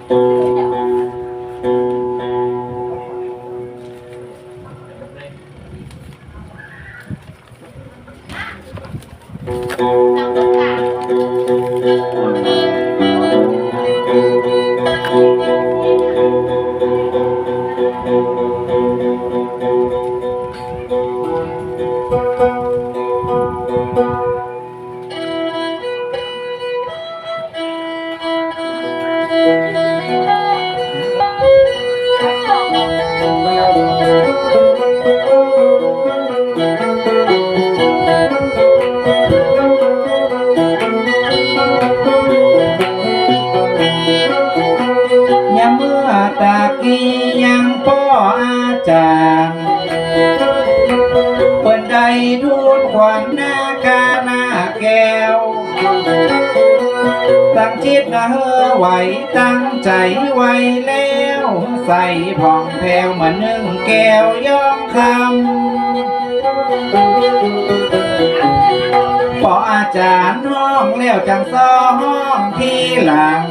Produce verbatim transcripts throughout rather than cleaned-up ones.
ยามเมื่อตะกี้ยังป้ออาจ๋ารย์ เปิ้นได้ทูลขวัญนาคานาคแก้ว ตั้งจิตนาหื้อไหว ตั้งใจ๋ไว้แล้ว ใสผ่องแผ้วเหมือนนึ่งแก้วย้องคำ ป้ออาจ๋ารย์ฮ้องแล้วจั่งซ้อฮ้องทีหลัง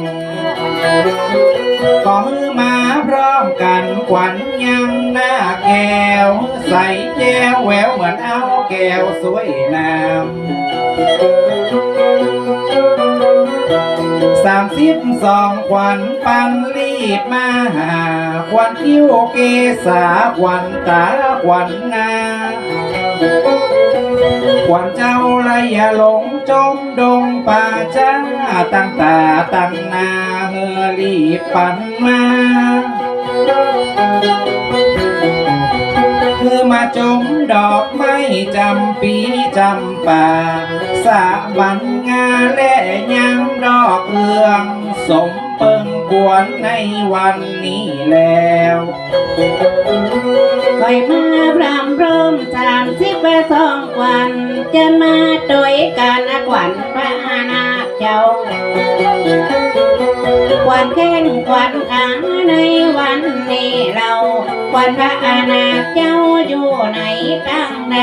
ขอหื้อมาพร้อมกั๋นขวัญยังนาคแก้ว ใสแจ๋วแววเหมือนเอาแก้วสวยงาม สามสิบสองขวัญปันรีบมาหา ขวัญคิ้วเกศา ขวัญต๋า ขวัญหน้า ขวัญเจ้าละอย่าหลงจมดงป่าจ๊า ตั้งต๋าตั้งหน้าหื้อรีบปันมา หื้อมาจมดอกไม้จ๋ำปี๋จ๋ำป๋า สะบันงาและยังดอกเอือง สมเปิงควรในวันนี้แล้ว ใค่อยมาพร่ำพร้อมสามสิบสองขวัญ จะมาตวยกั๋นขวัญพระนาคเจ้า ขวัญแข้งขวัญขาในวันนี้เล่า ขวัญพระนาคเจ้าอยู่ไหนตังใด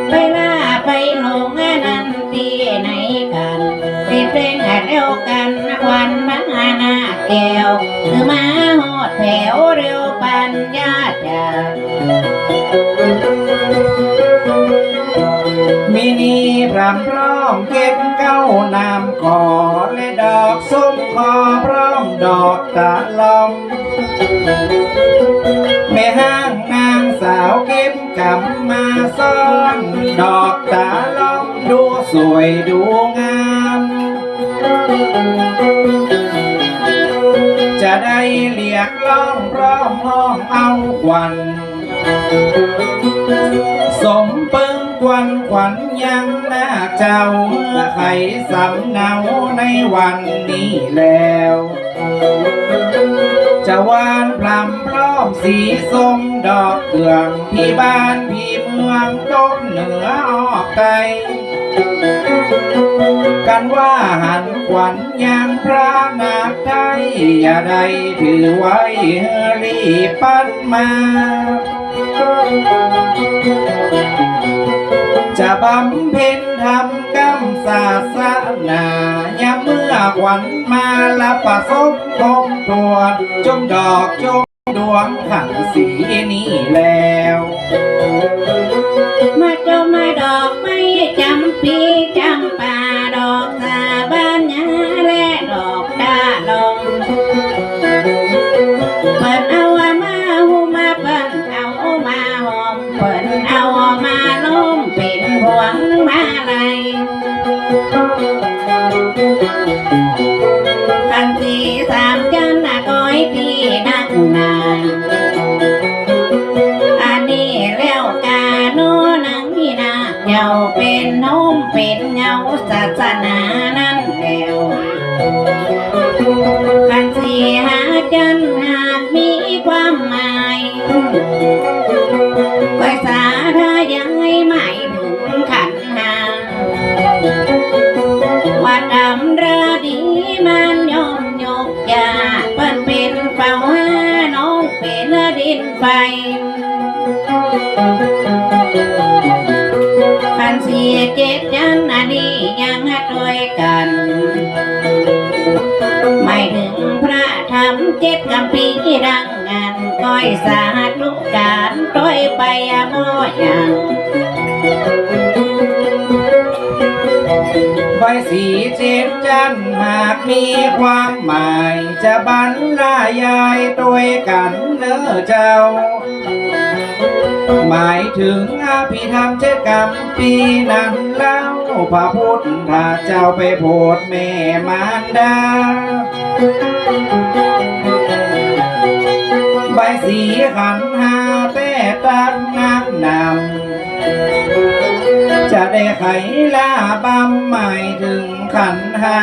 ไปล่าไปหลงอันนั้นตี้ไหนกั๋น รีบเร่งเร็วกั๋นขวัญพระนาคแก้ว หื้อมาฮอดแถวเร็วปัญญาจ๋า มีนี้พร่ำพร้อมเก็บเก๊าน้ำขอ และดอกส้มขอพร้อมดอกตะลอง แม่ฮ้างนางสาวเก็บกำมาซ้อน ดอกตะลองดูสวยดูงาม จะได้เรียกร้องพร้อมฮ้องเอาขวัญ สมเปิงควรขวัญยังนาคเจ้า เมื่อใค่สำเนาในวันนี้แล้ว จะหว่านพร่ำพร้อมสีส้มดอกเกือง ตี้บ้านตี้เมืองตกเหนือออกใต้ กันว่าหันขวัญยังพระนาคไท้ อย่าได้ถือไว้หื้อรีบปันมา จะบำเพ็ญธรรมกำศาสนา ยามเมื่อขวัญมาละประสบครบถ้วน จมดอกจมดวงขันธ์สีนี้แล้ว มาจมดอกไม้จ๋ำปี๋จ๋ำป๋า ดอกสะบัญญาและดอกตะลอง เปิ้นเอามาหุ้มมา เปิ้นเอามาห่ม เปิ้นเอามาล้อมเป๋นพวงมาลัย ขันธ์สีสามจั้นน่ะก้อยตี้นักหนา อันนี้แล้วกาโนนังนี่นา เจ้าเป๋นโฮมเป๋นเงาศาสนานั้นแล้ว ขันธ์สีห้าจั้นหากมีความหมาย ก้อยสาธยายหมายเถิงขันธ์ห้า ว่าตำราดีมันย่อมยก อย่าเปิ้นเป๋นเฝ้าหา น้องเป๋นดินไฟ ขันธ์สีเจ็ดจั้นอันนี้ยังตวย กั๋น หมายเถิงพระธรรมเจ็ดกัมภีร์ดังอั้น ก้อยสาธุก๋าน ต้อยไปอะบ่อย่าง ใบสีเจ็ดจั้นหากมีความหมาย จะบรรยายตวยกั๋นเน่อเจ้า หมายเถิงอภิธรรมเจ็ดกัมภีร์นั้นเล่า พระพุทธเจ้าไปโผดแม่มารดา ใบสีขันธ์ห้าแต๊ตั๊กนักหนำ จะได้ไขล่าบำหมายเถิงขันธ์ห้า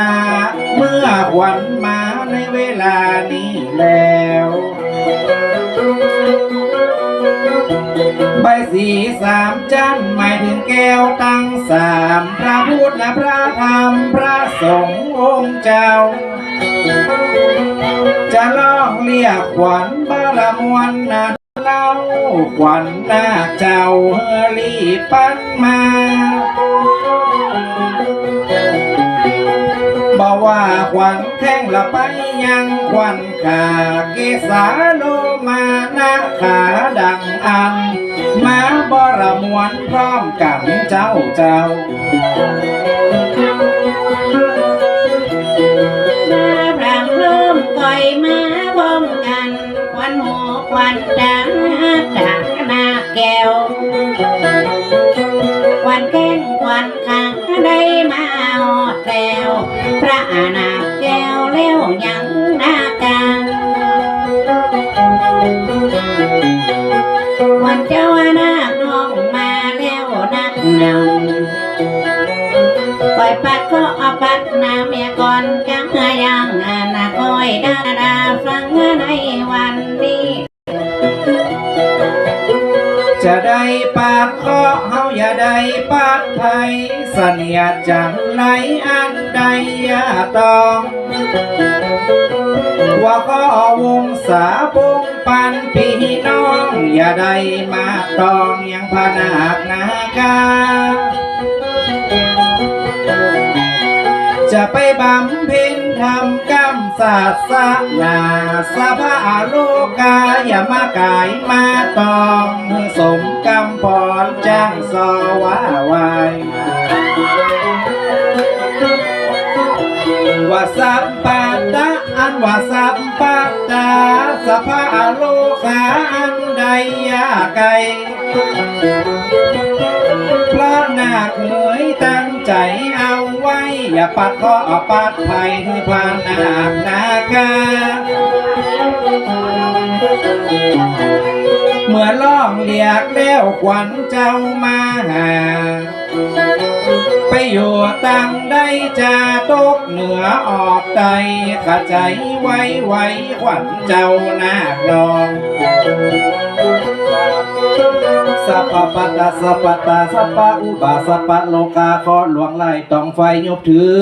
เมื่อขวัญมาในเวลานี้แล้ว ใบสีสามจั้นหมายเถิงแก้วตังสาม พระพุทธ พระธรรม พระสงฆ์องค์เจ้า จะร้องเรียกขวัญบารมวลนั้นเล่า ขวัญนาคเจ้าเฮอรีบปันมา บ่ว่าขวัญแข้งละไปยังขวัญ ข้า เกสา โลมา นาคา ดังอั้น มาบารมวลพร้อมกั๋นเจ้าเจ้า มาพร่ำเริ่มก้อยมาพร้อมกั๋น ขวัญหูขวัญต๋า ต๋านาคแก้ว ขวัญแข้งขวัญ ข้าได้มาฮอดแล้ว พระนาคแก้วแล้วยังนาคา ขวัญเจ้านาคน้องมาแล้วนักหนา ก้อยปัดเคราะห์ปัดหนาวเมียก่อนกังยังนาค ก้อยดาดาฟังในวันนี้ จะได้ปัดเคราะห์เฮาอย่าได้ปัดภัย เสนียดจัญไรอันใดอย่าต้อง ว่าขอวงศาปงปันปี้น้อง อย่าได้มาต้องยังพระนาคนาคา จะไปบำเพ็ญธรรมกำศาสนา สะพะโลกาอย่ามากายมาต้อง หื้อสมกำพรจ้างสอว่าไหว้ ว่าสัพพะตะ อันว่าสัพพะตะ สะพะโลกาอันใดอย่าไกล พระนาคเหมยตั้งใจ๋เอาไว้ อย่าปัดเคราะห์ปัดภัยหื้อพระนาคนาคา เมื่อร้องเรียกแล้วขวัญเจ้ามาหา ไปอยู่ตังใดจะตกเหนือออกใต้ เข้าใจ๋ไวไว ขวัญเจ้านาคน้อง สัพพะปัตตา สัพพะตา สัพพะอุบาท สัพพะโลกา เคราะห์หลวงหลายต้องไฟยกถือ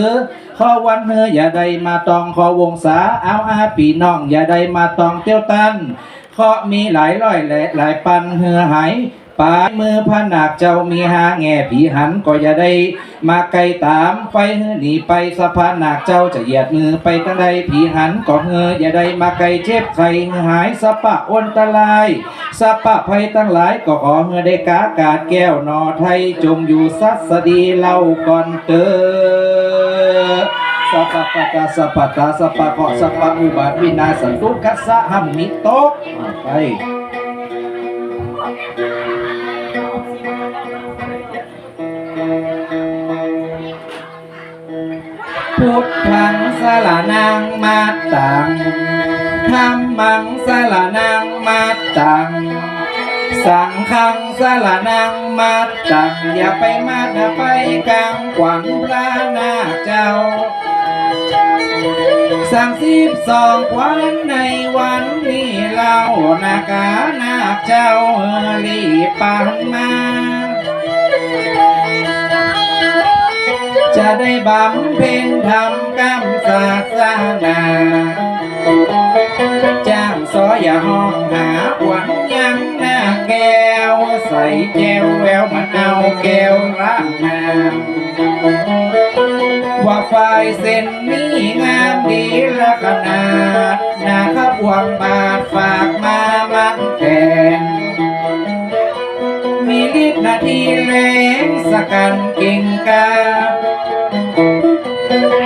เคราะห์วันเฮออย่าได้มาต้อง เคราะห์วงศาเอาอาปี้น้อง อย่าได้มาต้องเตี้ยวตัน เคราะห์มีหลายร้อยและหลายปัน เฮอหาย ป๋ามือพระนาคเจ้ามีห้าแง่ ผีหันก็อย่าได้มาใก้ต๋าม ไฟหื้อหนีไป สัพพะนาคเจ้าจะเหยียดมือไปตังใด ผีหันก็เฮออย่าได้มาใก้ เจ็บไข้หื้อหาย สัพพะอันตราย สัพพะภัยตังหลายก็ขอเฮอได้ก๋ากาดแก้วหน่อไทย จงอยู่สัสดีเล่าก่อนเต๊อะ สัพพะปัตตา สัพพะตา สัพพะเคราะห์ สัพพะอุบาท วินาศสันตุคัสสะ ห้ามมีตก ไป พุทธังสรณังมัตตัง ธัมมังสรณังมัตตัง สังฆังสรณังมัตตัง อย่าไปมาดไปกังขวัญพระนาคเจ้า สามสิบสองขวัญในวันนี้เล่า นาคานาคเจ้าเฮอรีบปันมา จะได้บำเพ็ญธรรมกำศาสนา จ้างสออย่าฮ้องหาขวัญยังนาคแก้ว ใส่แจ่วแววมันเอาแก้วล้างน้ำ ว่า ฝ่ายเส้นนี้งามดีละขนาด นาคาบ่วงบาดฝากมามัดแขน มีฤทธิ์นาทีแรงสะกั๋นเก่งกล้า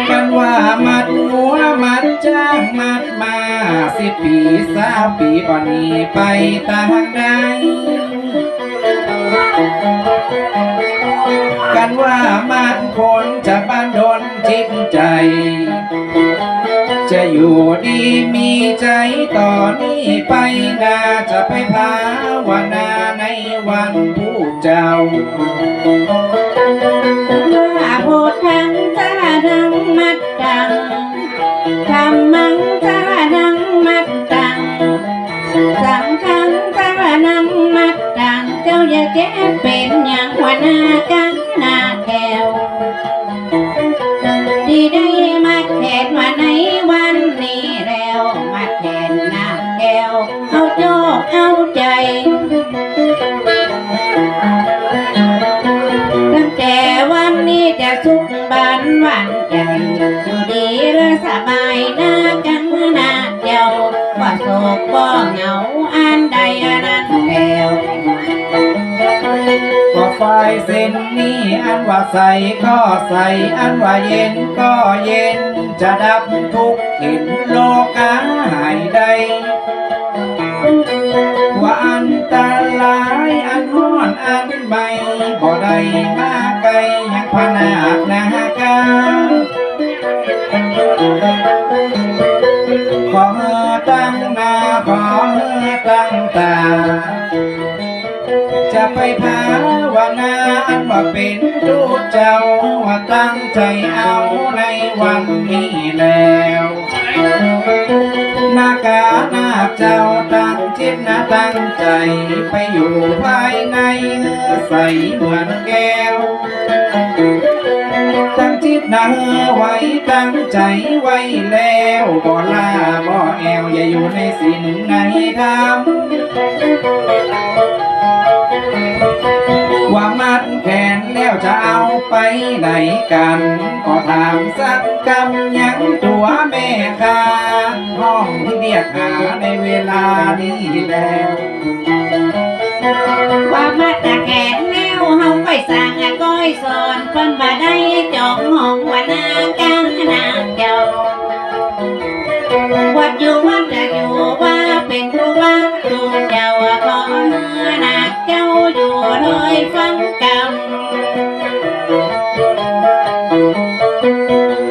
กันว่ามัดงัวมัดจ๊างมัดม้า สิบปีซาวปีบ่หนีไปตางใด กันว่ามัดคนจะบั้นดลจิตใจ๋ จะอยู่ดีมีใจ๋ต่อนี้ไป นาจะไปภาวนาในวันผู้เจ้า ว่าพุทธังสรณังมัตตัง ธัมมังสรณังมัตตัง สังฆังสรณังมัตตัง เจ้าอย่าเจ็บเป๋นหยังหัวหน้ากังนาแก้ว ตี้ได้มัดแขนมาในวันนี้แล้ว มัดแขนนาแก้ว เอาโจ้เอาใจ๋ ตั้งแต่วันนี้จะสุขบันหวานใจ๋ อยู่ดีและสบายนากังนาเจ้า บ่โศกบ่เหงาอันใดอันนั้นแล้ว ก็ฝ่ายเส้นนี้อันว่าใสก็ใส อันว่าเย็นก็เย็น จะดับทุกข์เข็ญโรคาหายได้ ว่าอันตรายอันฮ้อนอันไหม้ บ่ได้มาใก้ยังพนาคนาคา ขอหื้อตั้งหน้า ขอหื้อตั้งต๋า จะไปภาวนาอันว่าเป๋นตุ๊เจ้า ว่าตั้งใจ๋เอาในวันนี้แล้ว นาคานาคเจ้าตั้งจิตนะตั้งใจ๋ ไปอยู่ภายในใสเหมือนแก้ว ตั้งจิตนะหื้อไว้ ตั้งใจ๋ไว้แล้ว บ่ล้าบ่แอ่ว อย่าอยู่ในศีลในธรรม ว่ามัดแขนแล้วจะเอาไปไหนกั๋น ก็ถามสักกำยังตั๋วแม่ค้า ฮ้องเรียกหาในเวลานี้แล ว่ามัดแขนแล้วเฮาก้อยสั่งก้อยสอน เปิ้นบ่ได้จ้องฮ้องว่านาคานาคเจ้า วัดอยู่วัดจะอยู่ว่าเป๋นครูบาครูเจ้า ขอหื้อนาคเจ้าอยู่โดยฟังกำ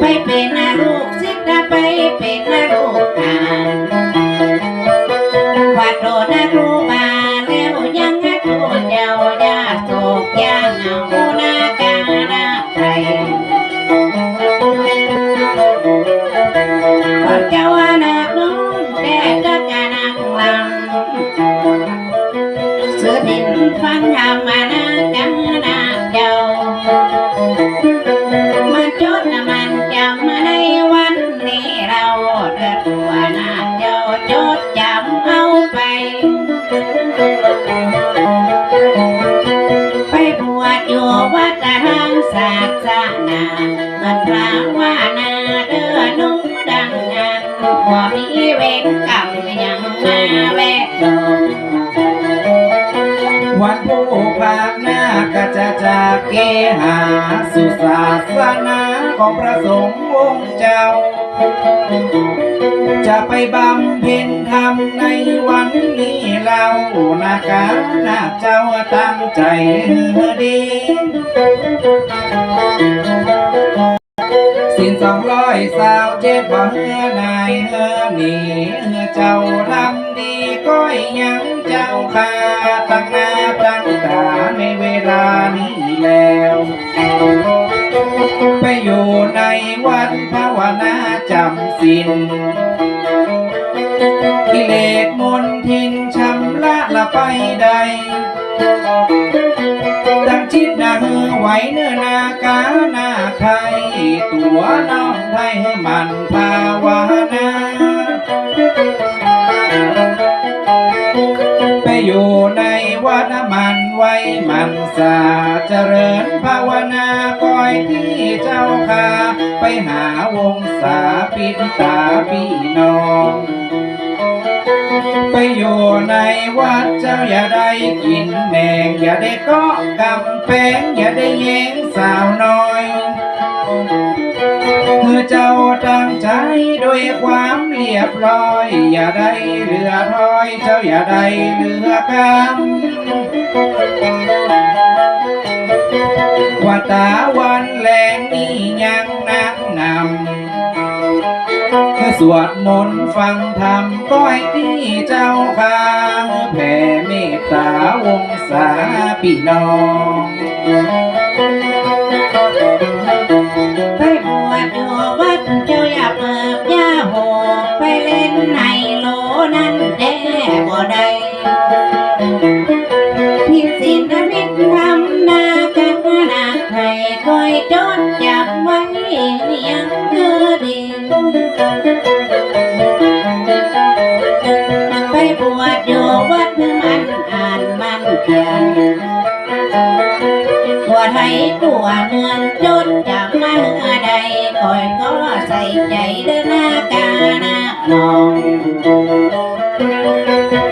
ไปเป๋นลูกศิษย์ ไปเป๋นลูกหา ว่าโตนะครูบาแล้วยังนะครูเจ้า อย่าโศกอย่าเหงานาคานาคไทย พระเจ้านาคน้องแต่ตะกะนาคลำ สืบถินฟังธรรมนาคานาคเจ้า มันจดมันจำในวันนี้เล่า เถิดตัวนาคเจ้าจดจำเอาไป ไปบวชอยู่วัดตะทางศาสนา มันพระว่านาเด้อหนูดังนั้น บ่มีเวรกรรมหยังมาแวดล้อม วันผู้พานาคจะจากเกหา สู่ศาสนาของพระสงฆ์องค์เจ้า จะไปบำเพ็ญธรรมในวันนี้เล่า นาคานาคเจ้าตั้งใจ๋หื้อดี ศีลสองร้อยซาวเจ็ดบ่หื้อนายหื้อหนี หื้อเจ้าทำดีก้อยยังเจ้าข้า ตั้งหน้าตั้งต๋าในเวลานี้แล้ว ไปอยู่ในวัดภาวนาจ๋ำศีล กิเลสมลทินชำระละไปได้ ตั้งจิตนะหื้อไหวเน่อนาคานาคไทย ตั๋วน้องไทยหื้อหมั่นภาวนา ไป อยู่ในวัดหมั่นไหว้หมั่นสา เจริญภาวนาก้อยตี้เจ้าข้า ไปหาวงศาปิดต๋าปี้น้อง ไปอยู่ในวัดเจ้าอย่าได้กิ๋นแหนง อย่าได้เกาะก๋ำแปง อย่าได้แยงสาวน้อย หื้อเจ้าตั้งใจ๋ด้วยความเรียบร้อย อย่าได้เหลือถ้อย เจ้าอย่าได้เหลือกำ ว่าต๋าวันแลงนี้ยังนักหนำ สวดมนต์ฟังธรรมก้อยตี้เจ้าข้า แผ่เมตต๋าวงศาปี้น้อง ไปบวชอยู่วัดเจ้าอย่าเปิบอย่าโห ไปเล่นไฮโลนั้นแต๊บ่ได้ ผิดศีลผิดธรรมนากักหนัก ให้ก้อยจดจ๋ำไว้ยังคือดี ไปบวชอยู่วัดมันอ่านมันเขียน บวชไห้กั๋วเมืองจดจ๋ำมาหื้อได้ ก้อยก็ใส่ใจ๋เด้อนาก้านาน้อง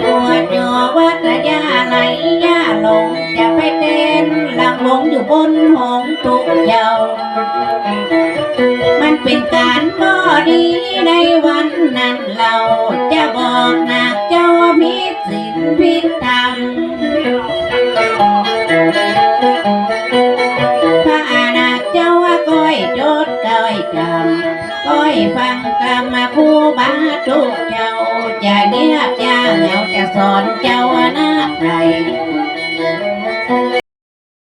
บวชอยู่วัดอย่าไหลอย่าหลง จะไปเต้นลำวงอยู่บนหงส์ตุ๊กเย้า มันเป๋นก๋านบ่ดีในวันนั้นเล่า จะบอกนัก